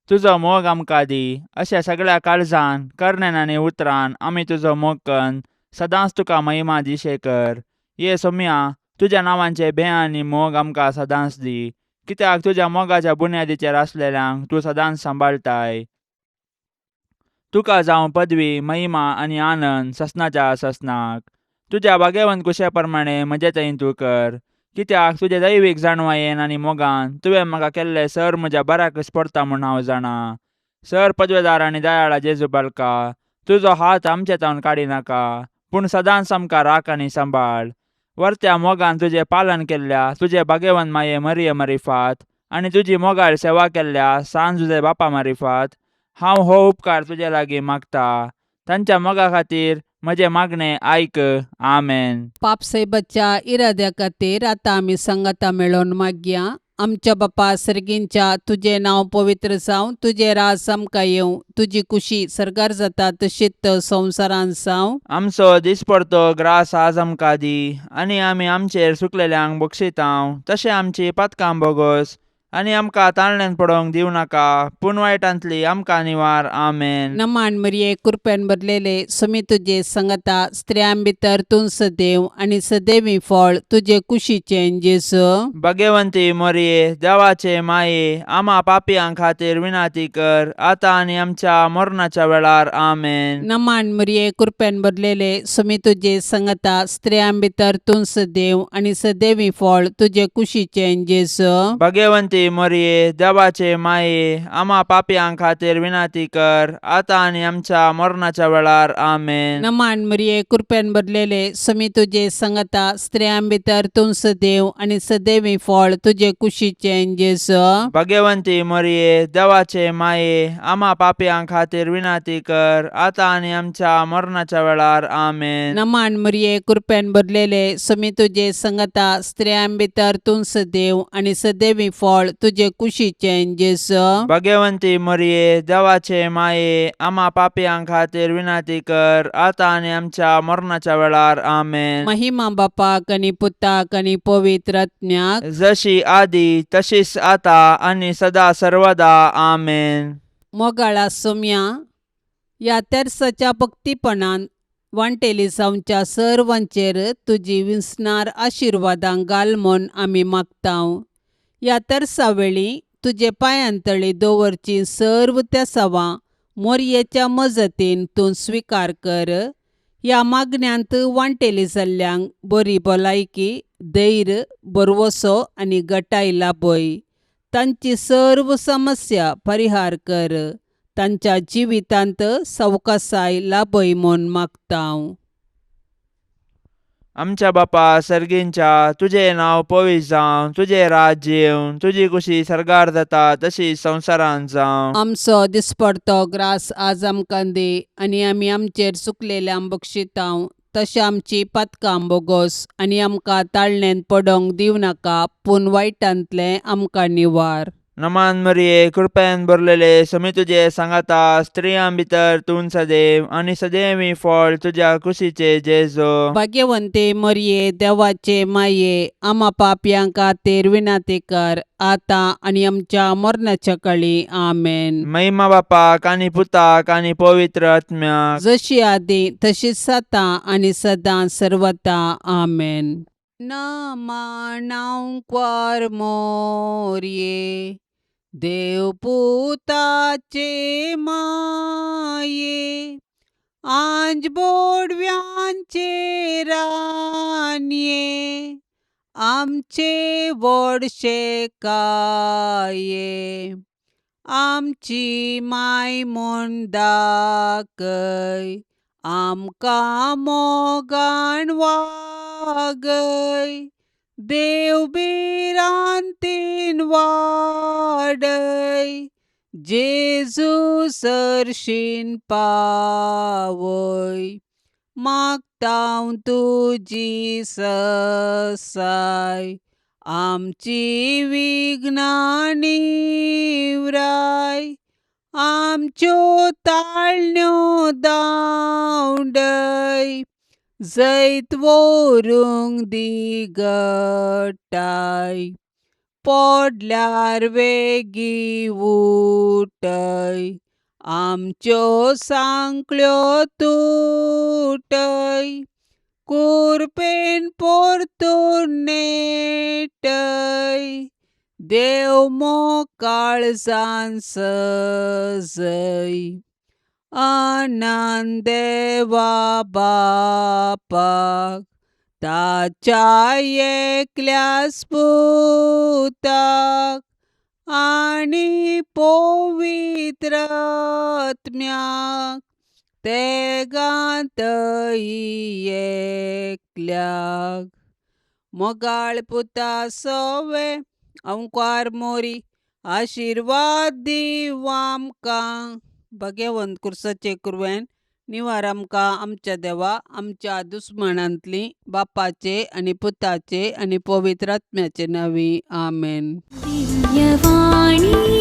तुजो मोग आमकां दी. अशें सगळ्या काळजान, करण्यान आनी उतरान आमी तुजो मोग कन्न सदांच तुका महिमा दिशे कर. ये सोमया, तुज्या नांवांचे भंय आनी मोग आमकां सदांच दी, कित्याक तुज्या मोगाच्या बुन्यादीचेर आसलेल्यांक तूं सदांच सांबाळटाय. तुका जावं पदवी महिमा आनी आनंद ससनाच्या ससनाक. तुज्या भाग्यवंत कुशे प्रमाणे म्हजे थंय तूं कर, कित्याक तुजे दैवीक जाणवायेन आनी मोगान तुवें म्हाका केल्लें सर म्हज्या बऱ्याकच पडटा म्हूण हांव जाणा. सर पदवेदार आनी दयाळा जेजू बालका, तुजो हात आमचे तावन काडिनाका, पूण सदांच आमकां राख आनी सांबाळ. वरत्या मोगान तुजें पालन केल्ल्या तुजे भाग्यवंत माये मरिये मारिफात आनी तुजी मोगाळ सेवा केल्ल्या सान जुजे बापा मारिफात हांव हो उपकार तुजे लागीं मागता. तांच्या मोगा खातीर म्हजें मागणें आयक. आमेन. पापसाहेबाच्या इराद्या खातीर आतां आमी सांगाता मेळोवन मागया. आमच्या बापा सर्गींच्या, तुजें नांव पवित्र जावं, तुजें राज आमकां येवं, तुजी कुशी सर्गार जाता तशीच संवसारांत जावं. आमचो दिसपडतो ग्रास आज आमकां दी, आनी आमी आमचेर सुकलेल्यांक बक्षितांव तशें आमची पातकां बोगोस, आनी आमकां ताळण्यान पडोवंक दिवं नाका, पूण वायटांतली आमकां निवार. आमेन. नमान मरिये, कृपेन भरलेले, सुमी तुजे संगता, स्त्रियां भितर तूं सदैव आनी सदैवी फळ तुजे कुशीचें जेजू. भाग्यवंती मोरये, देवाचे माये, आमा पापयां खातीर विनाती कर, आतां आनी आमच्या मरणाच्या वेळार. आमेन. नमान मरिये, कृपेन भरलेले, सुमी तुजे संगता, स्त्रियां भितर तूं सदैव आनी सदैवी फळ तुजे कुशीचें जेजू. भाग्यवंती मोरये, देवाचे माये, आमा पापयां खातीर विनाती कर, आतां आनी आमच्या मरणाच्या वेळार. आमेन. नमान मरिये, कृपेन भरलेले, सुमी तुजे संगता, स्त्रियां भितर तूं सदैव आनी सदैवी फळ तुजे कुशीचें जेजू. भाग्यवंती मोरये, देवाचे माये, आमा पापयां खातीर विनाती कर, आतां आनी आमच्या मरणाच्या वेळार. आमेन. नमान मरिये, कृपेन भरलेले, सुमी तुजे संगता, स्त्रियां भितर तूं सदैव आनी सदैवी फळ तुजे कुशीचें जेजू. भाग्यवंती मोरये, देवाचे माये, आमा पापयां खातीर विनाती कर, आतां आनी आमच्या मरणाच्या वेळार. आमेन. महिमा बापाक आनी पुताक आनी पवित्र आत्म्याक, जशी आदी तशीच आता आनी सदा सर्वदा. आमेन. मोगाळा सोम्या, ह्या तेर्साच्या भक्तीपणान वांटेली जावच्या सर्वांचेर तुजी विसणार आशिर्वादां घाल म्हूण आमी मागतांव. ह्या तेर्सा वेळी तुजे पांयांतळी दवरची सर्व तेसावां मोरयेच्या मजतीन तूं स्विकार कर. ह्या मागण्यांत वांटेली जाल्ल्यांक बरी भलायकी, धैर्य, भरवसो आनी गटाय लाभय. तांची सर्व समस्या परिहार कर. तांच्या जिवितांत सवकासाय लाभय म्हूण मागतांव. आमच्या बापा सर्गींच्या, तुजें नांव पवित्र जावं, तुजें राज्य येवं, तुजी कुशी सर्गार जाता तशी संवसारांत जावं. आमचो दिसपडतो ग्रास आज आमकां दी, आनी आमी आमचेर चुकलेल्यांक बक्षितांव तशें आमची पातकां बोगोस, आनी आमकां ताळणेंत पडोवंक दिवं नाका, पूण वायटांतलें आमकां निवार. नमान मरिये, कृपेन भरलेले, समी तुजे सांगाता, स्त्रियां भितर तूं सदैव आनी सदैवी फळ तुज्या कुशीचे जेजो. भाग्यवंते मरिये, देवाचे माये, आमा पापयां खातीर विनाती कर, आतां आनी आमच्या मरणाच्या कळी. आमेन. महिमा बापाक आनी पुताक आनी पवित्र आत्म्याक, जशी आदी तशीच आतां आनी सदां सर्वता. आमेन. नमनांक्वार मोरये, देवपुताचे माये, आंज बोडव्यांचे रानये, आमचे व्हडशे काये, आमची माय म्हूण दाखय, आमकां मोगान वागय, देव भिरांतीन वाडय, जेजू सरशीन पावय, मागतांव तुजी ससाय, आमची विघ्नां निवराय, आमच्यो ताळण्यो दावडय, जैत व्हरूंक दी गटाय, पडल्यार वेगीं उठय, आमच्यो सांकळ्यो तुटय, कुरपेन परतून नेटय, देव मोग काळजान सजय. आनंद देवा बापाक ताच्या एकल्याच पुताक आनी पवित्र आत्म्याक तेगांतय एकल्याक मोगाळ पुता सोवे अंकार मोरी आशिर्वाद दीव आमकां भगेवंत कुर्साचे कुरवेन निवार आमकां आमच्या देवा आमच्या दुस्मानांतली बापाचे आनी पुताचे आनी पवित्र आत्म्याचे नांवी आमेन. दिव्यवाणी.